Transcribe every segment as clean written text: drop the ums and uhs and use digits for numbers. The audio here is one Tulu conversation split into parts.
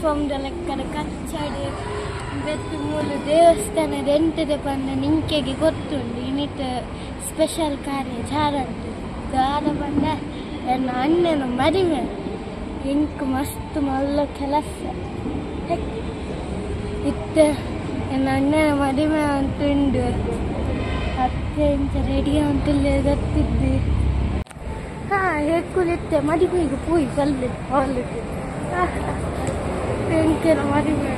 ಯೂನಿಫಾರ್ಮ್ ಲೆಕ್ಕದ ಕಚ್ಚಡಿ ಬೆತ್ತು ಮೂಲು ದೇವಸ್ಥಾನದ ಎಂಟದೆ ಪಂಡ ನಿಂಕೆಗೆ ಗೊತ್ತುಂಡು ಇನ್ನಿತ ಸ್ಪೆಷಲ್ ಕಾರ್ಯ ಜಾರಂಟು ದಾದ ಪಂಡ ಎನ್ನ ಅಣ್ಣನ ಮದಿಮೆ ಎಂಕ್ ಮಸ್ತ್ ಮಲ್ಲ ಕೆಲಸ ಇತ್ತ ಎನ್ನ ಅಣ್ಣನ ಮದಿಮೆ ಅಂತುಂಡು ಅತ್ತೆ ಇಂಚ ರೆಡಿ ಅಂತಿಲ್ಲ ಗೊತ್ತಿದ್ದೆ ಹಾ ಹೇಕುಲಿತ್ತೆ ಮದಿಮೆಗೆ ಪೋಯಿ ಬಲ್ಲೆ ಅವಳಿಗೆ ಎಂಕೆನ ಮದಿಮೆ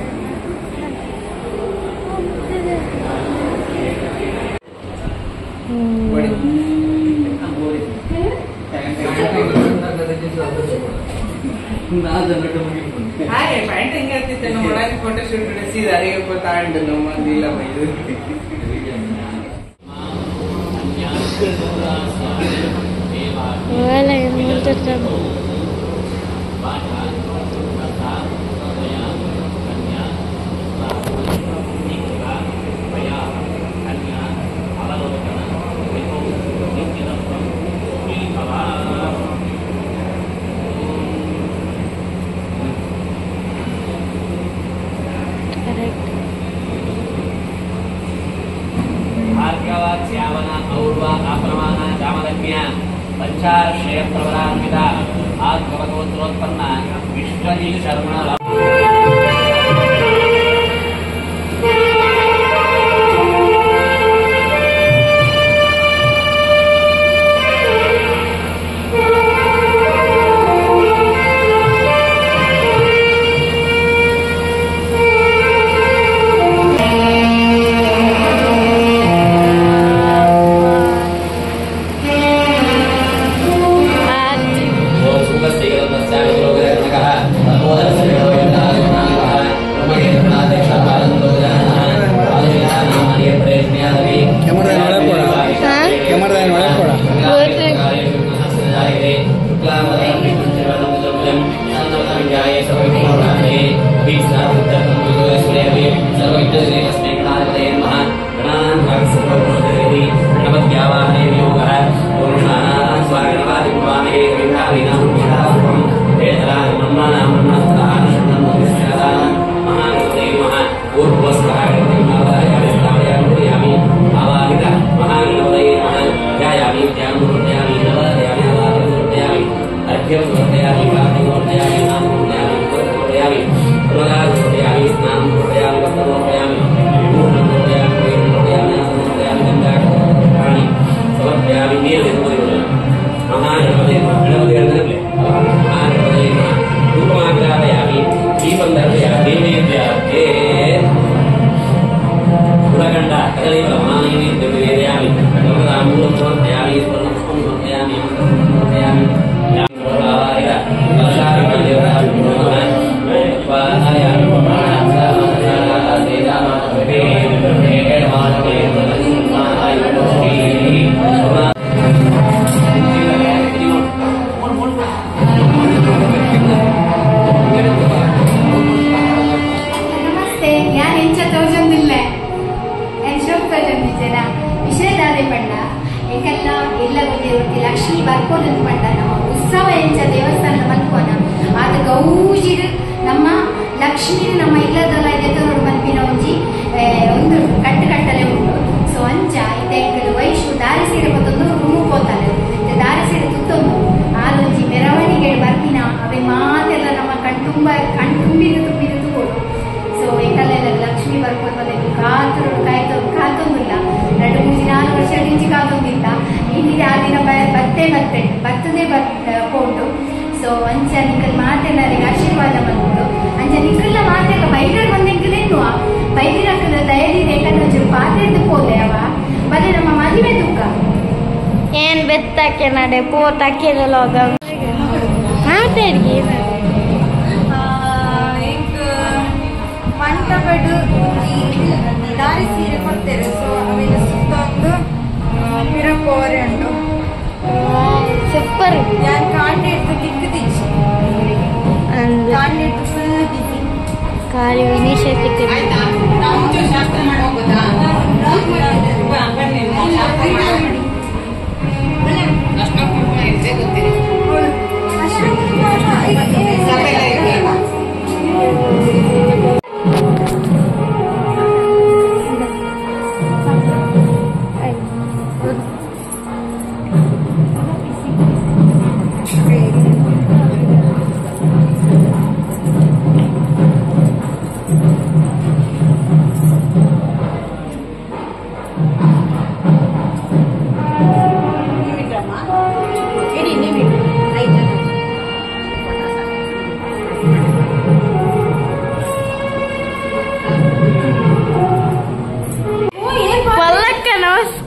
ಲಕ್ಷ್ಮೀ ಬರ್ಕೊಂಡು ಪಂಡ ನಮ್ಮ ಉತ್ಸವ ಎಂಚ ದೇವಸ್ಥಾನ ಮಲ್ಪೋನ ಆತ ಗೌಜಿಡ್ ನಮ್ಮ ಲಕ್ಷ್ಮೀ ನಮ್ಮ ಇಲ್ಲದಲ್ಲ ಎದುರು ಮಲ್ಪಿನ ಒಂಜಿ ಒಂದು ಕಟ್ಟು ಕಟ್ಟಲೆ ಉಂಟು. ಸೊ ಅಂಚ ಇತ್ತೆ ವೈಶು ದಾರಿ ಸೀರೆ ಬತ್ತೊಂದು ರೂಮು ಪೋತಾನೆ ದಾರಿ ಸೀರೆ ತುತ್ತೊಂದು ಆಲೊಂಜಿ ಮೆರವಣಿಗೆ ಬರ್ಪಿನ ಅವೇ ಮಾತೆಲ್ಲ ನಮ್ಮ ಕಣ್ತುಂಬ ಕಣ್ತುಂಬಿನ ತುಂಬಿನ ತೂಡು. ಸೊ ಎಂಕಲ್ಲೆಲ್ಲ ಲಕ್ಷ್ಮೀ ಬರ್ಕೊಂಡು ಬಂದ ಕಾತರು ಕಾಯ್ತು ಕಾತೊಂದಿಲ್ಲ 2 3 4 ವರ್ಷ ಇಂಚಿ ಕಾತೊಂದಿಲ್ಲ ಇನ್ನಿಗೆ ಆ ದಿನ ಬತ್ತೆ ಬತ್ತೆ ಬತ್ತದೇ ಬತ್ ಪೋಟು. ಸೊ ಅಂಚ ನಿಕ್ಕಲ್ ಮಾತೆಲ್ಲರಿಗೆ ಆಶೀರ್ವಾದ ಬಂದ್ಬಿಡು ಅಂಚ ನಿಕ್ಕಲ್ಲ ಮಾತೆಲ್ಲ ಬೈಕರ್ ಬಂದ ಎಂಕಲೇನು ಬೈಕಿನ ದಯದಿ ಯಾಕಂದ್ರೆ ಒಂಚೂರು ಪಾತ್ರೆದ್ದು ಪೋದೆ ಅವ ಬಲೆ ನಮ್ಮ ಮದುವೆ ದುಃಖ ಏನ್ ಬೆತ್ತಕ್ಕೆ ನಡೆ ಪೋತಕ್ಕೆ ಲೋಗ ಮಾತಾಡ್ಗೆ ಮಂಟಪಡು ದಾರಿ ಸೀರೆ ಕೊಡ್ತೇವೆ. ಸೊ ಅವೆಲ್ಲ ಸುತ್ತೊಂದು ಪಿರಕೋರೆ ಉಂಟು ಸೂಪರ್. ನಾನು ಕಾಂಡೆ ದಿಕ್ಕು ದಿಚ್ಚಿ ಕಾಂಡೆ ಫುಲ್ ಬಿಸಿ ಖಾಲಿ ವಿನೇಶ ತಿಕ್ಕು.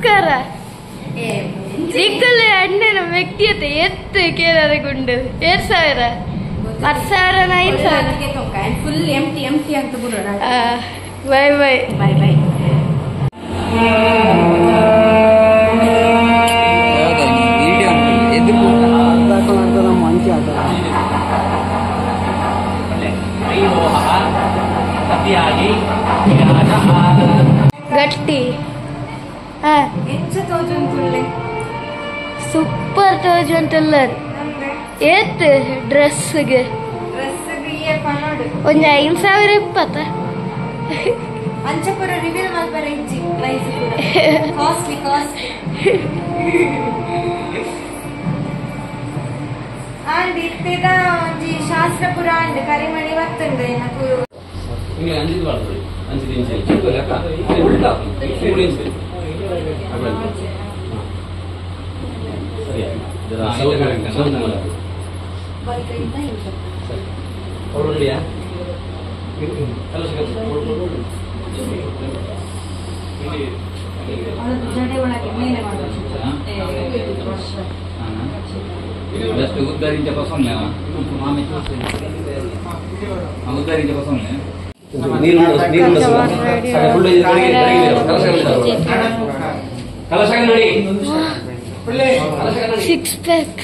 ನಮಸ್ಕಾರ. ನಿಕ್ಕಲೆ ಅಣ್ಣನ ವ್ಯಕ್ತಿಯತೆ ಎತ್ತು ಕೇಳಾರ ಗುಂಡು 2000 10,000 9,000 full empty empty ಅಂತ ಬಿಡೋಣ. Bye bye bye bye. ಗಟ್ಟಿ ಸೂಪರ್ ತೋಜುಂಟುಲ್ಲ ಏತ್ ಡ್ರೆಸ್ಗೆ ಒಂಜಿ 5,000 ಇಪ್ಪತ್ತ ಅಂಚಪುರ ರಿವೀಲ್ ಮಲ್ಪರ ಇಜ್ಜಿ price costly costly. And ಇತ್ತಿದ ಒಂಜಿ ಶಾಸ್ತ್ರಪುರ ಅಂಡ್ ಕರಿಮಣಿ ವತ್ತುಂಡು ಏನಕು ಇಂಗ್ಲಿ ಅಂಜಿದ್ ಬಾರ್ದು ಅಂಜಿದ್ ಇಂಚಿ ಲೆಕ್ಕ ಉಲ್ಟಾ 3 ಇಂಚ್ ಸರಿಯಾ ಜರಾ ಸೌಂಡ್ ಮಾಡ ಸರಿ ಹೊರಡಿಯಾ ಜಸ್ಟ್ ಉದ್ದರಿಂಚ ಪಸೊನ್ನೆ ಉದ್ದರಿಂಚ ಪಸೊನ್ನೆ ನೀರು ನೀರು ಕಲಶ ನೋಡಿ ಸಿಕ್ಸ್ ಪ್ಯಾಕ್